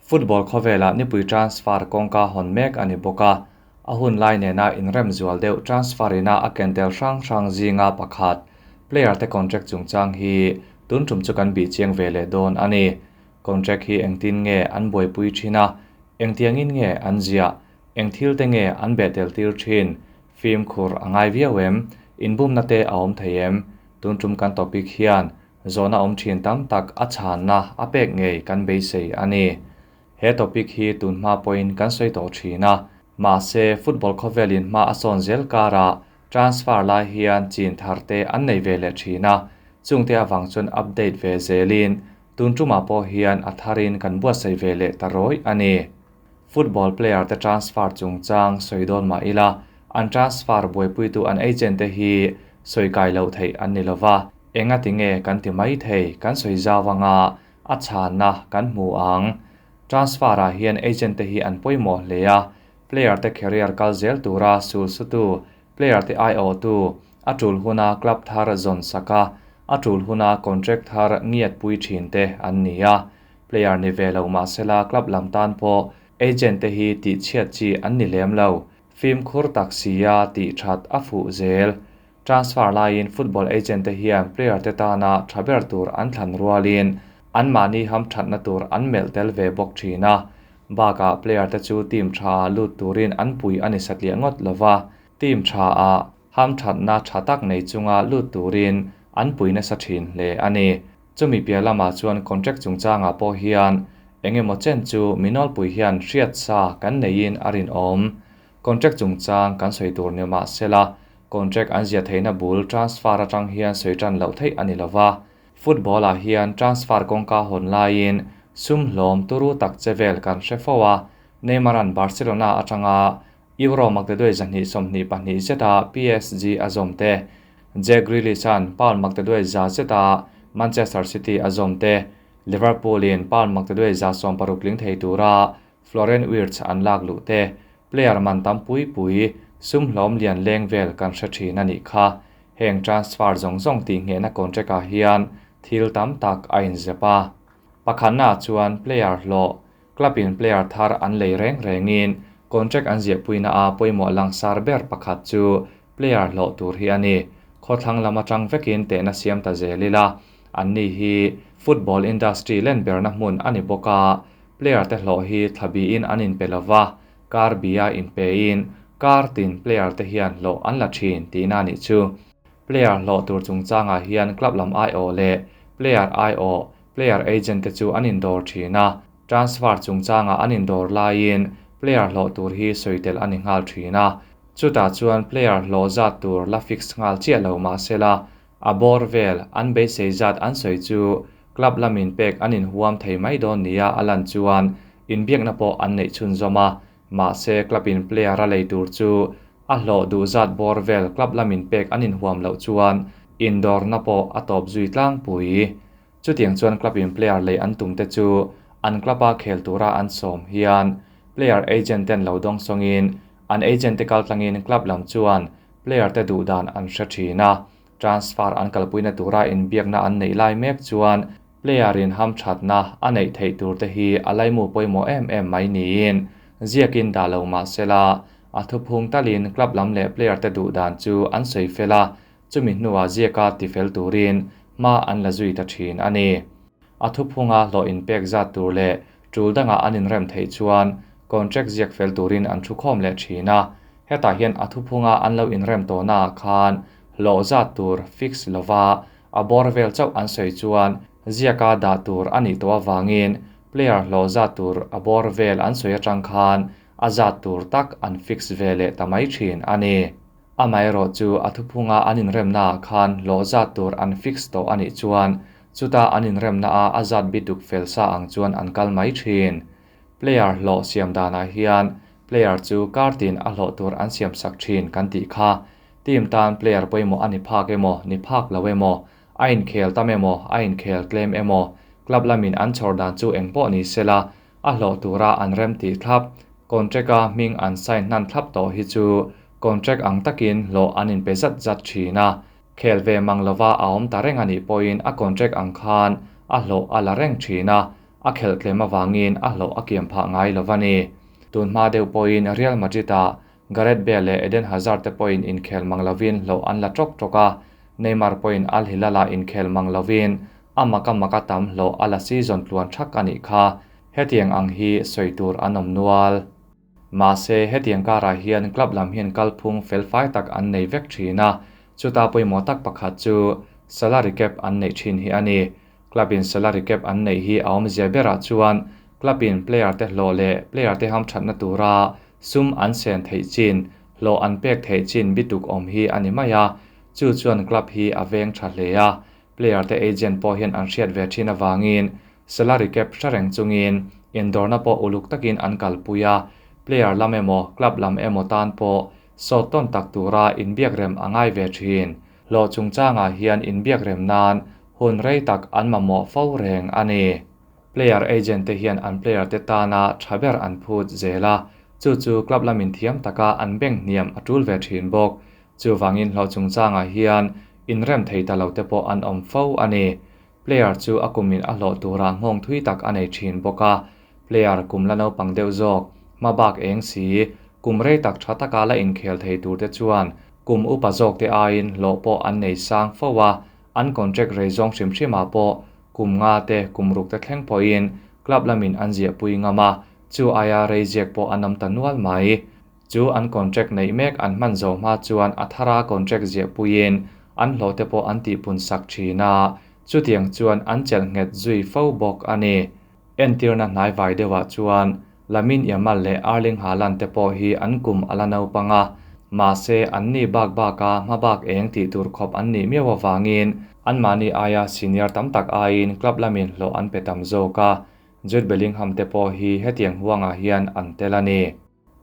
Football khawvelah nipui transfer kawngka hawn mek a ni bawk a, a hun lai nena inrem zual deuh transfer ina a ken tel hrang hrang zinga pakhat player te contract chungchang hi tun tum chu kan bih chiang ve leh dawn a ni. Contract hi engtin nge an buaipui thin a, engtiangin nge an ziah, eng thil te nge an beh tel tir thin, fimkhur a ngai viau em, inbumna te a awm thei em? Tun tum kan topic hian zawhna awm thin tam tak a chhanna a pek ngei kan beisei a ni. He topic hi tun hma pawhin kan sawi tawh thin a, mahse football khawvelin hma a sawn zel karah transfer lai hian chin thar te an nei ve leh thin a, chungte avang chuan update ve zelin tun tumah pawh hian a tharin kan buatsaih ve leh ta rawih a ni. Football player te transfer chungchang sawi dawn mah ila, an transfer buaipuitu an agent te hi sawi kai loh theih an ni lova, enga tinge kan ti mai thei kan sawi zau anga a chhanna kan hmu ang. Transfer ah hian agent te hi an pawimawh hle a, player te career kal zel tura sul sutu, player te aiawhtu, a tul huna club thar zawn sak a, a tul huna contract thar ngiat pui thin te an ni a. Player ni ve lo mahsela club lam tan pawh agent te hi tih chhiat chi an ni lem lo. Fimkhur tak sia tih that a fuh zel. Transfer laiin football agent te hian player te tana tha ber tur an thlan rualin anmahni ham thatna tur an melh tel ve bawk thin a. Bakah player te chu team tha lut turin an pui a ni satliah ngawt lova, team tha ah ham thatna tha tak nei chunga lut turin an pui nasa thin hle a ni. Chumi piah lamah chuan contract chungchangah pawh hian eng emaw chen chu mi nawlpui hian hriat sa kan neiin a rinawm. Contract chungchang kan sawi tur ni mahsela contract an ziah theihna bul transfer atang hian sawi tan loh theih a ni lova. Football ah hian transfer kawngka hawn laiin sum hlawm turu tak che vel kan hre fo a, Neymar an Barcelona atanga Euro maktaduai 222 zeta PSG a zawm te, Jack Grealish an pound maktaduai 100 zeta Manchester City a zawm te, Liverpool in pound maktaduai 160 tling thei tura Florian Wirtz an lak luh te, player man tam pui pui sum hlawm lian leng vel kan hre thin a nih kha. Heng transfer zawng zawng tih nghehna contract ah hian thil tam tak a inzep a. Pakhatna chuan player hlawh, club in player thar an lei reng rengin contract an ziahpuina a pawimawh langsar ber pakhat chu player hlawh tur hi a ni. Khawthlang lam atang vekin tehna siam ta zel ila, an ni hi football industry len berna hmun a ni bawk a, player te hlawh hi thlabiin an inpe lova, kar bia inpein kar tin player te hian hlawh an la thin tihna a nih chu. Player hlawh tur chungchangah hian club lam aiawh leh player aiawh, player agent te chu an indawr thin a, transfer chungchangah an indawr laiin player hlawh tur hi sawi tel a ni nghal thin a. Chutah chuan player hlawh zat tur la fix nghal chiah lo mahsela a bawr vel an beisei zat an sawi chu club lamin pek an inhuam thei mai dawn nia a lan chuan inbiakna pawh an neih chhunzawm a, mahse club in player a lei tur chu a hlawh duh zat bawr vel club lamin pek an inhuam loh chuan indawrna pawh a tawp zui tlangpui. Chutiang chuan club in player lei an tum te chu an club a khel tura an sawm hian player agent ten lo dawng sawngin an agent te kaltlangin club lam chuan player te duh dan an hre thin a, transfer an kalpuina tura inbiakna an neih lai mek chuan player in ham thatna a neih theih tur te hi a laimu pawimawh em em mai niin ziakin dah lo mahsela a thuphung talin club lam leh player te duh dan chu an sawi fel a, chumi hnuah ziaka tifel turin hma an la zui ta thin a ni. A thuphunga hlawh inpek zat tur leh tul dangah an inrem theih chuan contract ziak fel turin an thu khawm leh thin a, hetah hian a thuphunga an lo inrem tawhna ah khan hlawh zat tur fix lova a bawr vel chauh an sawi chuan ziaka dah tur a nih tawh avangin player hlawh zat tur a bawr vel an sawi atang khan a zat tur tak an fix ve leh ta mai thin a ni. Amaherawh chu a thuphunga an inremna ah khan hlawh zat tur an fix tawh a nih chuan chuta an inremna a a zat bituk fel sa ang chuan an kal mai thin. Player hlawh siam danah hian player chu kartin a hlawh tur an siam sak thin kan tih kha. Team tan player pawimawh a ni phak emaw, ni phak lo emaw, a inkhel tam emaw, a inkhel tlem emaw, club lamin an chhawr dan chu eng pawh ni sela a hlawh tura an rem tih thlap. Contract a hming an sign hnan thlap tawh hi chu contract ang takin hlawh an inpe zat zat thin a, khel ve mang lova a awm ta reng a nih pawhin a contract ang khan a hlawh a la reng thin a. a khelh tlem avangin a hlawh a kiam phah ngai lo a ni. Tun hma deuh pawhin Real Madrid-ah Gareth Bale leh Eden Hazard te pawhin inkhel mang lovin hlawh an la ṭawk ṭawk a, Neymar pawhin Al Hilal-ah inkhel mang lovin a maka maka tam hlawh a la season tluan ṭhak a nih kha. Hetiang ang hi sawi tur an awm nual. Mahse, hetiang karah hian club lam hian kalphung felfai tak an nei vek thin a, chuta pawimawh tak pakhat chu salary cap an neih thin hi a ni. Club in salary cap an neih hi a awmzia berah chuan club in player te hlawh leh player te hamthatna tura sum an sen theih chin, hlawh an pek theih chin bituk awm hi a ni mai a, chu chuan club hi a veng tha hle a, player te agent pawh hian an hriat ve thin avangin salary cap hre reng chungin indawrna pawh uluk takin an kalpui a, player lam emaw club lam emaw tan pawh sawt tawn tak tura inbiakrem a ngai ve thin. Hlawh chungchangah hian inbiakrem nan hun rei tak an mamawh fo reng a ni. Player agent te hian an player te tana tha ber an phut zel a, chu chu club lamin thiam taka an beng hniam a tul ve thin bawk. Chuvangin hlawh chungchangah hian inrem thei ta lo te pawh an awm fo a ni. Player chu a kumin a hlawh tura nghawng thui tak a nei thin bawk a, player kum la naupang deuh zawk, hma bak eng si, kum rei tak tha taka la inkhel thei tur te chuan kum upa zawk te aiin hlawh pawh an nei sang fo a, an contract rei zawng hrim hrimah pawh kum nga te kum ruk te thleng pawhin club lamin an ziahpui ngam a, chu aia rei ziak pawh an awm ta nual mai. Chu an contract neih mek an hman zawh hma chuan a thara contract ziahpuiin an hlawh te pawh an tihpun sak thin a, chutiang chuan an chelh nghet zui fo bawk a ni. Entirna hnai vai deuhah chuan Lamine Yamal leh Erling Haaland te pawh hi an kum a la naupang a, mahse an ni bak baka hma bak eng tih tur khawp an nih miau avangin anmahni aia senior tam tak aiin club lamin hlawh an pe tam zawk a, Jude Bellingham te pawh hi hetiang huangah hian an tel a ni.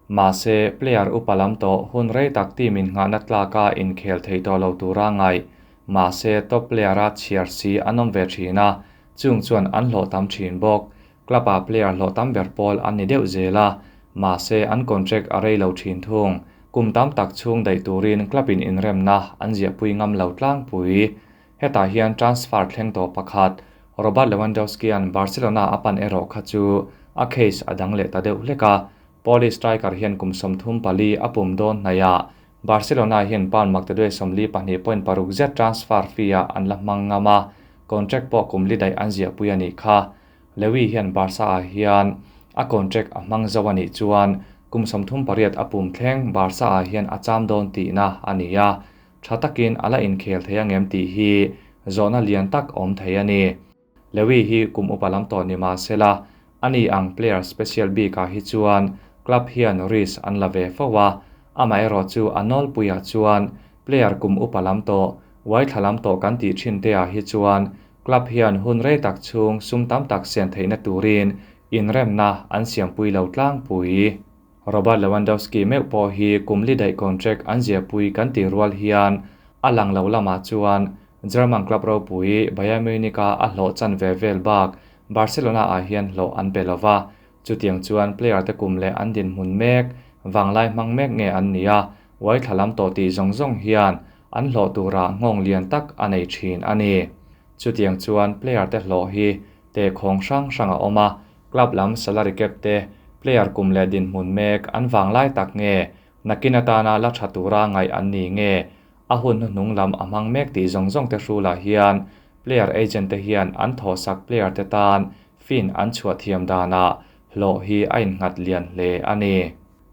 Mahse, player upa lam tawh hun rei tak team in nghahna tlaka inkhel thei tawh lo tura ngaih. Mahse, top player-a chhiar si an awm ve thin a, chung chuan an hlawh tam thin bawk. Club-ah player hlawh tam ber pawl an ni deuh zel a, mahse an contract a rei lo thin thung. Kum tam tak chhung daih turin club-in inremna an ziahpui ngam lo tlangpui. Hetah hian transfer thleng tawh pakhat, Robert Lewandowski-a'n Barcelona a pan erawh kha chu a case a dang leh ta deuh hlek a. Polish striker hian kum 34 a pum dawn hnaihah Barcelona hian pound maktaduai 42.6 zet transfer fee-ah an la hmang ngam a, contract pawh kum li daih an ziahpui a nih kha. Lewy hian Barca-ah hian a contract a hmang zo a nih chuan kum 38 a pum thleng Barca-ah hian a cham dawn tihna a ni a. Tha takin a la inkhel thei angem tih hi zawhna lian tak awm thei a ni. Lewy hi kum upa lam tawh ni mah sela, ani ang player special bikah hi chuan club hian risk an la ve fo a, amaherawh chu a nawlpuiah chuan player kum upa lam tawh, uai thla lam tawh kan tih thin te ah hi chuan club hian hun rei tak chhung sum tam tak siam theihna turin inremna an siampui lo tlangpui. Robert Lewandowski meuh pawh hi kum li daih contract an ziahpui kan tih rual hian a lang lo lamah chuan German club ropui Bayern Munich-a a hlawh chan ve vel bak Barcelona-ah hian hlawh an pe lo va, chutiang chuan player te kum leh an dinhmun mek, vanglai hmang mek nge an ni a, uai thla lam tawh tih zawng zawng hian an hlawh turah nghawng lian tak a nei thin a ni. Chutiang chuan player te hlawh hi tehkhawng hrang hrang a awm a, club lam salary cap te, player kum leh dinhmun mek an vanglai tak nge, nakin atana la tha tura ngaih an ni nge, a hun hnuhnung lam a hmang mek tih zawng zawng te hrulah hian player agent te hian an thawhsak player te tan fin an chhuah thiam danah hlawh hi a innghat lian hle a ni.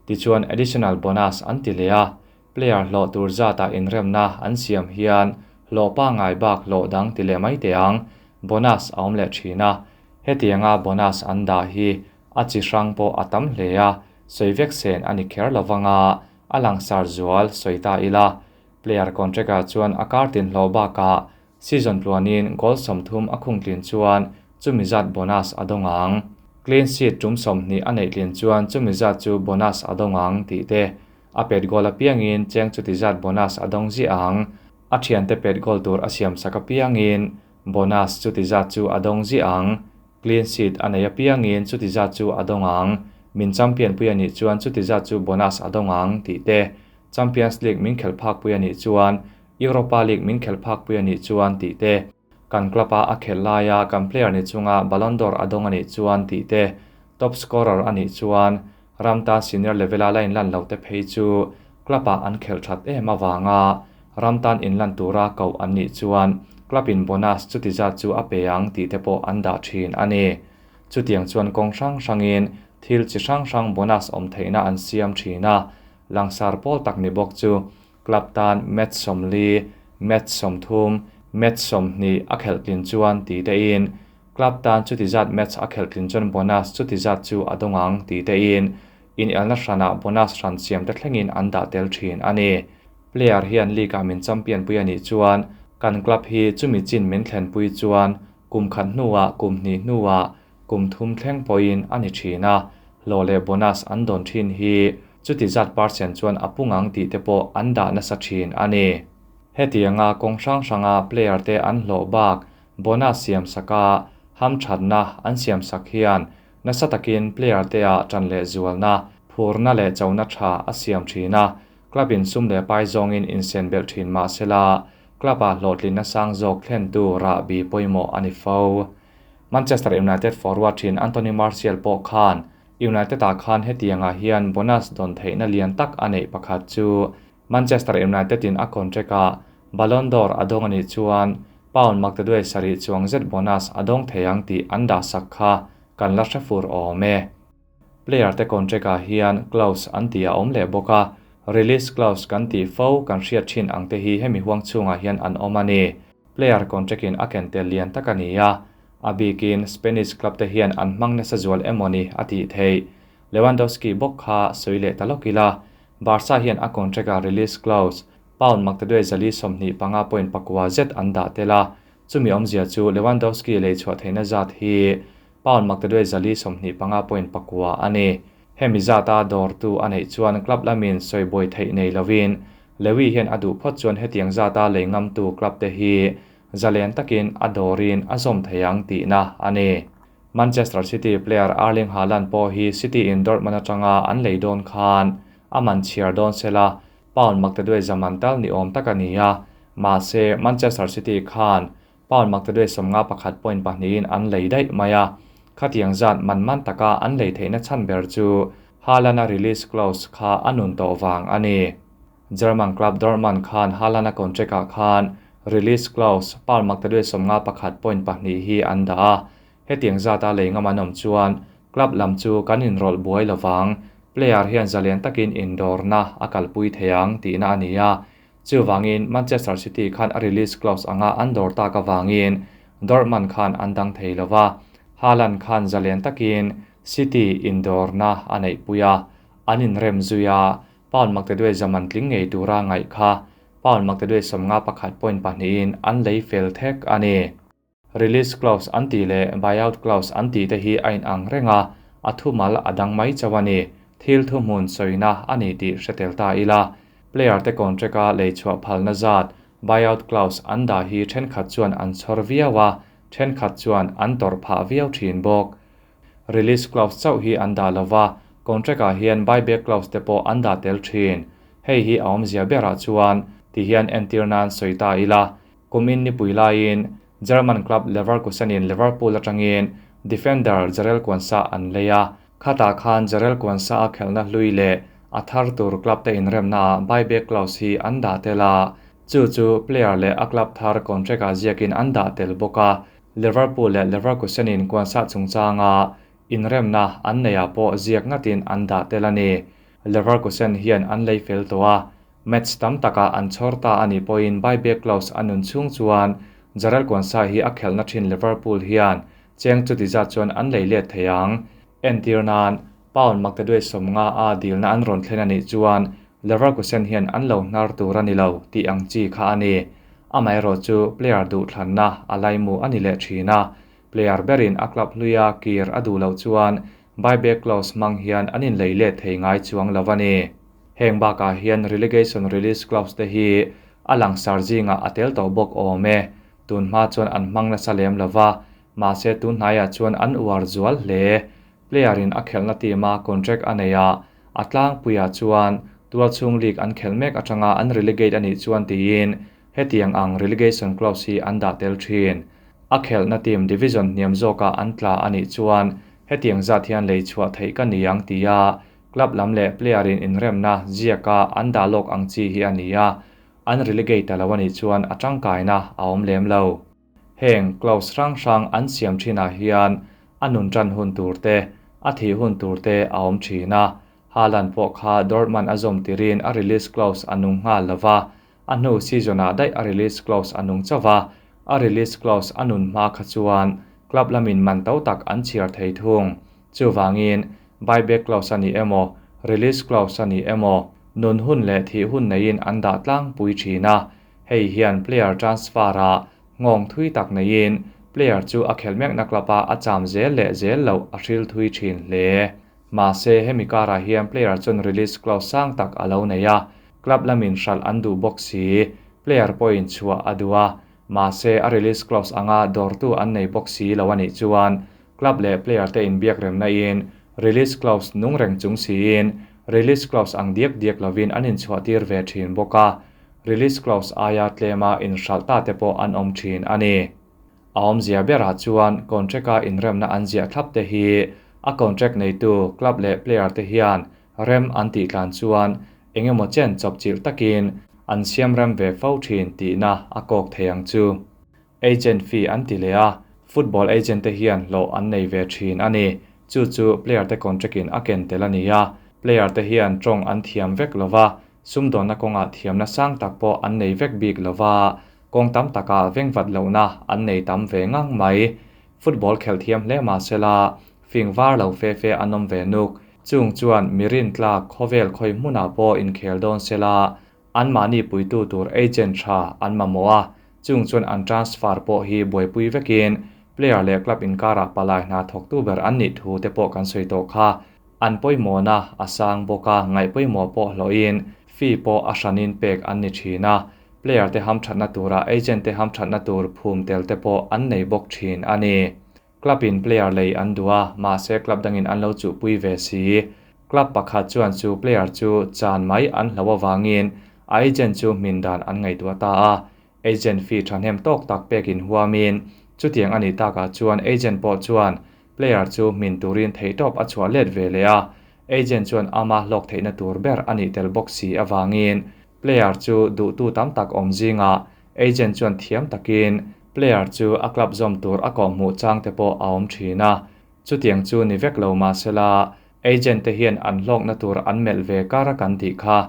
Tichuan additional bonus an ti leh a, player hlawh tur zatah inremna an siam hian hlawh pangai bak hlawh dang ti leh mai teh ang, bonus a awm leh thin a. Hetianga bonus an dah hi a chi hrang pawh a tam hle a, sawi vek sen a ni kher lovanga a langsar zual sawi ta ila. Player contract-ah chuan a kar tin hlawh bakah season tluanin goal 30 a khung tlin chuan chumi zat bonus a dawng ang. Clean sheet tum 20 a neih tlin chuan chumi zat chu bonus a dawng ang tih te. A pet goal apiangin cheng chuti zat bonus a dawng ziah ang. A thiante pet goal tur a siam sak apiangin bonus chuti zat chu a dawng ziah ang. Clean sheet a nei apiangin chuti zat chu a dawng ang. Min champion pui a nih chuan chuti zat chu bonus a dawng ang tih te. Champions League min khel phak pui a nih chuan, Europa League min khel phak pui a nih chuan tih te. Kan club-a a khelh laia kan player ni chunga Ballon d'Or a dawng a nih chuan tih te, top scorer a nih chuan ram tan senior level-a la inlan lo te phei chu club-ah an khelh that em avanga ram tan inlan tura koh an nih chuan club-in bonus chuti zat chu a pe ang tih te pawh an dah thin a ni. Chutiang chuan kawng hrang hrangin thil chi hrang hrang bonus awm theihna an siam thin a, langsar pawl tak ni bawk chu club tan match 40, match 30, match 20 a khelh tlin chuan tih tein club tan chuti zat match a khelh tlin chuan bonus chuti zat chu a dawng ang tih tein in elna hranah bonus hran siam te thlengin an dah tel thin a ni. Player hian league-ah min champion pui a nih chuan kan club hi chumi chin min thlen pui chuan kum khat hnuah kum hnih hnuah kum thum thleng pawhin a ni thin a, hlawh leh bonus an dawn thin hi chuti zat percent chuan a pung ang tih te pawh an dah nasa thin a ni. Hetianga kawng hrang hranga player te an hlawh bak bonus siam saka hamthatna an siam sak hian nasa takin player te ah tan leh zualna phurna leh chona tha a siam thin a, club in sum leh pai zawngin insen belh thin mahsela club ah hlawhtlinna sang zawk thlen tu rahbi pawimawh a ni fo. Manchester United forward thin Anthony Martial pawh khan United ah khan hetiangah hian bonus dawn theihna lian tak a neih pakhat chu Manchester United in a contract ah Ballon d'Or a dawng a nih chuan pound maktaduai sarih chuang zet bonus a dawng thei ang tih an dah sak kha kan la hre fur awm e. Player te contract ah hian clause an tih a awm leh bawk a, release clause kan tih fo kan hriat thin ang te hi hemi huang chhungah hian an awm a ni. Player contract in a ken tel lian tak a ni a, a bikin Spanish club te hian an hmang nasa zual emaw ni a tih theih. Lewandowski bawk kha sawi leh ta lawk ila, Barca hian a contract ah release clause pound maktaduai zali 25.9 zet an dah tel a, chumi awmzia chu Lewandowski lei chhuah theihna zat hi pound maktaduai zali 25.9 a ni. Hemi zata dawr tu a neih chuan club lamin sawibuai theih nei lovin Lewi hian a duh phawt chuan hetiang zata lei ngam tu club te hi zalen takin a dawrin a zawm thei ang tihna a ni. Manchester City player Erling Haaland pawh hi City in Dortmund atanga an lei dawn khan a man chhiar dawn sela pound maktaduai zaman tal ni awm tak a ni a, mahse Manchester City khan pound maktaduai 51.2 in an lei daih mai a, khatiang zat man man taka an lei theihna chhan ber chu Haaland a release clause kha a nun tawh vang a ni. German club Dortmund khan Haaland a contract ah khan release clause pound maktaduai 51.2 hi an dah a, hetiang zata lei ngam an awm chuan club lam chu kan inrawlh buai lovang, player hian zalen takin indawrna a kalpui thei ang tihna a ni a. Chuwangin Manchester City khan a release clause anga an dawr tak awangin Dortmund khan an dang thei lova, Haaland khan zalen takin City indawrna a neih pui a, an inrem zui a, pound maktaduai zaman tling ngei tura ngaih kha pound maktaduai 51.2 in an lei fel thek a ni. Release clause an tih leh buyout clause an tih te hi a inang reng a, a thumal a dang mai chauh a ni. Thil thuhmun sawina a ni tih hre tel ta ila. Player te contract a lei chhuah phalna zat buyout clause an dah hi thenkhat chuan an chhawr viau a, thenkhat chuan an tawrh phah viau thin bawk. Release clause chauh hi an dah lova, contract ah hian buyback clause te pawh an dah tel thin. Hei hi a awmzia berah chuan ti hian entir nan sawi ta ila. Kumin nipui laiin German club Leverkusen in Liverpool atangin defender Jarell Quansah an lei a, khata khan Jarell Quansah a khelhna hlui leh a thar tur club te inremna ah buyback clause hi an dah tel a, chu chu player leh a club thar contract ah ziakin an dah tel bawk a. Liverpool leh Leverkusen in Quansah chungchanga inremna an nei ah pawh ziak ngatin an dah tel a ni. Leverkusen hian an lei fel tawh a, match tam takah an chhawr ta a nih pawhin buyback clause a nun chhung chuan Jarell Quansah hi a khelhna thin Liverpool hian cheng chuti zat chuan an lei let thei ang. Entir nan pound maktaduai 50 a dilna an rawn thlen a nih chuan Leverkusen hian an lo hnar tur a ni lo tih ang chi kha a ni. Amaherawh chu player duh thlanna a laimu a ni leh thin a, player berin a club hluia kir a duh loh chuan buyback clause hmang hian an inlei let thei ngai chuang lo a ni. Heng bakah hian relegation release clause te hi a langsar zingah a tel tawh bawk awm e. Tun hma chuan an hmang nasa lem lova, mahse tun hnaiah chuan an uar zual hle. Player in a khelhna team a contract a nei a, a tlangpuiah chuan tualchhung league an khelh mek atanga an relegate a nih chuan tiin hetiang ang relegation clause hi an dah tel thin. A khelhna team division hniam zawkah an tla a nih chuan hetiang zat hian lei chhuah theih ka ni ang tia club lam leh player in inremna ziaka an dah lawk ang chi hi a ni a, an relegate ta lo a nih chuan a tangkaina a awm lem lo. Heng clause hrang hrang an siam thinah hian a nun tan hun tur te, a thih hun tur te a awm thin a. Haaland pawh kha Dortmund a zawm tirin a release clause a nung nghal lo va, a hnu season-ah daih a release clause a nung chauh va, a release clause a nun hma kha chuan club lamin man to tak an chhiar thei thung. Chuvangin, buyback clause a ni emaw, release clause a ni emaw, nun hun leh thih hun neiin an dah tlangpui thin a, hei hian player transfer-ah nghawng thui tak neiin player chu a khelh mekna club-ah a cham zel leh zel loh a hril thui thin hle. Mahse, hemi karah hian player chuan release clause sang tak a lo nei a, club lamin hralh an duh bawk si, player pawhin chhuah a duh a, mahse a release clause anga dawrtu an nei bawk si lo a nih chuan club leh player te inbiak remna in release clause nung reng chung siin release clause ang diak diak lovin an inchhuah tir ve thin bawk a, release clause aia tlema inhralh ta te pawh an awm thin a ni. A awmzia berah chuan contract-a inremna an ziah thlap te hi a contract neitu club leh player te hian rem an tih tlan chuan eng emaw chen chawpchilh takin an siam rem ve fo thin tihna a kawk thei ang chu. Agent fee an ti leh a, football agent te hian hlawh an nei ve thin a ni. Chu chu player te contract in a ken tel a ni a, player te hian tawng an thiam vek lova, sumdawnna kawngah thiamna sang tak pawh an nei vek bik lova, kawng tam takah vengvat lohna an nei tam ve ngang mai. Football khelh thiam hle mah sela, fing var lo fe fe an awm ve nuk. Chung chuan mi rintlak khawvel khawi hmunah pawh inkhel dawn sela, anmahni puitu tur agent tha an mamawh a, chung chuan an transfer pawh hi buaipui vekin player leh club inkarah palai hna thawktu ber an nih thu te pawh kan sawi tawh kha. An pawimawhna a sang bawk a, ngaih pawimawh pawh hlawhin fee pawh a hranin pek an ni thin a, player te hamthatna turah agent te hamthatna tur phum tel te pawh an nei bawk thin a ni. Club in player lei an duh a, mahse club dangin an lo chuhpui ve si. Club pakhat chuan chu player chu chan mai an hlo avangin a agent chu hmin dan an ngaihtuah ta a, agent fee thahnem tawk tak pekin huamin chutiang a nih takah chuan agent pawh chuan player chu hmin turin theihtawp a chhuah let ve leh a, agent chuan ama hlawk theihna tur ber a nih tel bawk si avangin player chu duhtu tam tak awm zingah agent chuan thiam takin player chu a club zawm tur a kawhhmuh chang te pawh a awm thin a, chutiang chu ni vek lo mahsela agent te hian an hlawkna tur an melh ve kar a kan tih kha.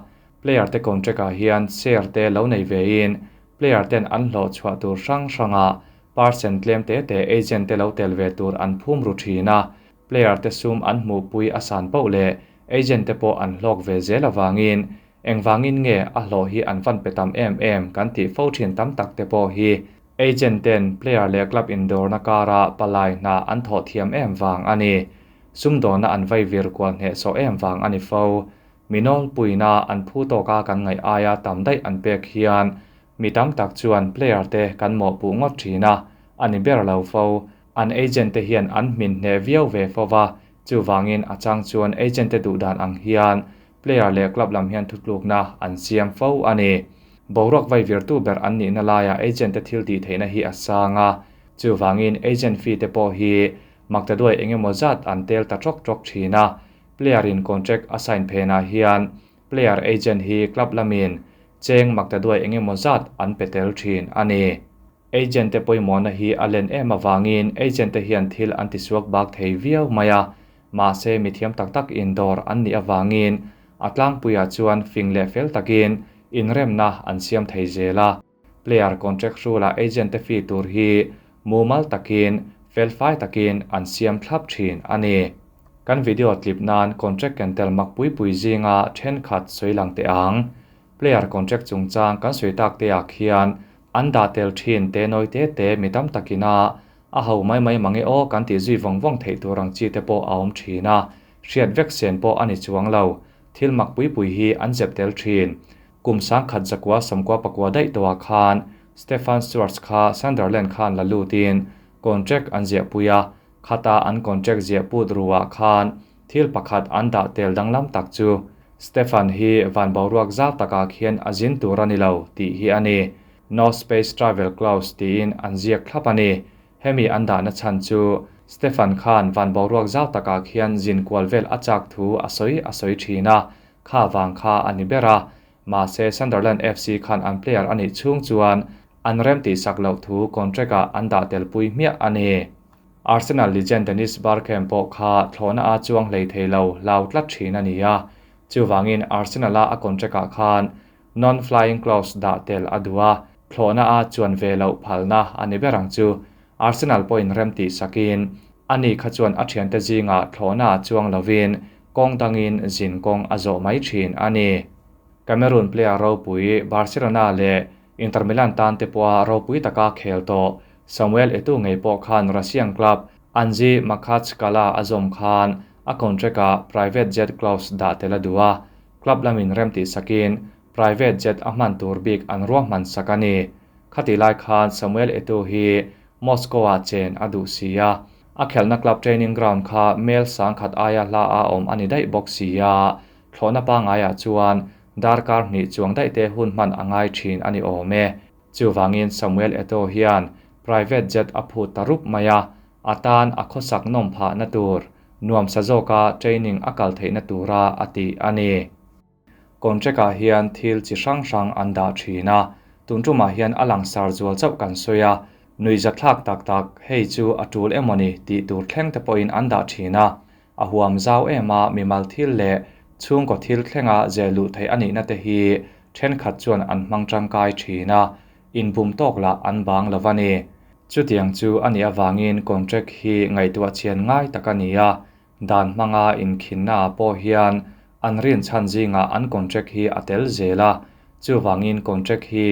Player te contract ah hian share te lo nei vein player ten an hlawh chhuah tur hrang hrangah percent tlem te te agent te lo tel ve tur an phum ru thin a, player te sum an hmuhpui a san poh leh agent te pawh an hlawk ve zel avangin engvangin nge a hlawh hi an van pe tam em em kan tih fo thin tam tak te pawh hi agent ten player leh club indawrna kara palai hna an thawh thiam em vang a ni. Sumdawna an vai vir kual hnehsawh em vang a ni fo. Minol puina an phu tawka kan ngaih aia tam daih an pek hian mi tam tak chuan player te kan mawhpuh ngawt thin a, a ni ber lo fo. An agent te hian an hmin hneh viau ve fo va, chuvangin a chang chuan agent te duh dan ang hian player leh club lam hian thutlukna an siam fo a ni. Boruak vai virtu ber an nihna laiah agent te thil tih theihna hi a sang a, chuvangin agent fee te pawh hi maktaduai engemaw zat an tel ta tawk tawk thin a, player in contract a sign phenah hian player agent hi club lamin cheng maktaduai engemaw zat an pe tel thin a ni. Agent te pawimawhna hi a len em avangin agent te hian thil an tisuak bak thei viau mai a, mahse mi thiam tak tak indawr an nih avangin a tlangpuiah chuan fing leh fel takin inremna an siam thei zel a. Player contract rule-ah agent te fee tur hi mumal takin felfai takin an siam thlap thin a ni. Kan video tlip nan contract ken tel mak pui pui zinga thenkhat sawi lang teh ang. Player contract chungchang kan sawi tak te ah khian an dah tel thin te nawi te te mi tam takina a ho mai mai mange aw kan tih zui vawng vawng theih tur ang chi te pawh a awm thin a, hriat vek sen pawh a ni chuang lo. Thil mak pui pui hi an zep tel thin. Kum 1969 daih tawhah khan Stefan Schwarz kha Sunderland khan la lutin contract an ziah pui a, khata an contract ziah put ruah khan thil pakhat an dah tel danglam tak chu Stefan hi van boruak zau takah khian a zin tur a ni lo tih hi a ni. No space travel clause tiin an ziak thlap a ni. Hemi an dahna chhan chu Stefan khan van boruak zau takah khian zin kual vel a chak thu a sawi a sawi thin a, kha vang kha a ni ber a. Mahse Sunderland FC khan an player a nih chhung chuan an remtih sak loh thu contract ah an dah tel pui hmiah a ni. Arsenal legend Dennis Bergkamp pawh kha thlawhna a chuang hlei thei lo hlau tlat thin a ni a, chuvangin Arsenal a a contract ah khan non-flying clause dah tel a duh a, thlawhna a chuan ve loh phalna a ni ber ang chu. Arsenal pawhin remtih sakin ani kha chuan a thiante zingah thlawhna a chuang lovin kawng dangin zin kawng a zawh mai thin a ni. Cameroon player ropui Barcelona leh Inter Milan tan te pawha ropui taka khel tawh Samuel Eto'o ngei pawh khan Russian club Anzhi Makhachkala a zawm khan a contract-ah private jet clause dah tel a duh a, club lamin remtih sakin private jet a hman tur bik an ruahman sak a ni. Khatih lai khan Samuel Eto'o hi Moscow-ah chen a duh si a, a khelhna club training ground kha mel sangkhat aia hla a awm a ni daih bawk si a, Thlawhna pangaiah chuan darkar hnih chuang daih te hun hman a ngai thin a ni awm e. Chuvangin Samuel Eto'o hian private jet a phut ta rup mai a, a tan a khawsak nawm phahna tur, nuamsa zawka training a kal theihna tura a tih a ni. Contract-ah hian thil chi hrang hrang an dah thin a, tun tumah hian a langsar zual chauh kan sawi a, nuihzathlak tak tak hei chu a tul emawni tih tur thleng te pawhin an dah thin a, A huam zau em a, mimal thil leh chhungkaw thil thlenga zel luh theih a nihna te hi thenkhat chuan an hmang tangkai thin a, inbum tawk lah an bang lo va ni. Chutiang chu a nih avangin contract hi ngaihtuah chian ngai tak a ni a, dan hmanga inkhinna ah pawh hian an rinchhan zingah an contract hi a tel zel a, chuvangin contract hi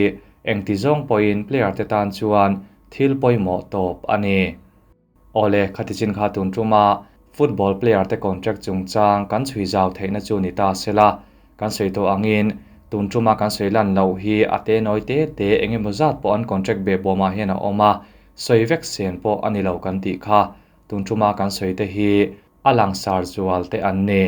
engti zawng pawhin player te tan chuan thil pawimawh tawp a ni. Awle, khati chin kha tun tuma football player te contract chungchang kan chhui zau theihna chu ni ta sela, kan sawi tawh angin tun tuma kan sawi lan loh hi a te nawi te te eng emaw zat pawh an contract beh bawmah hian a awm a, sawi vek sen pawh a ni lo kan tih kha tun tuma kan sawi te hi a langsar zual te an ni.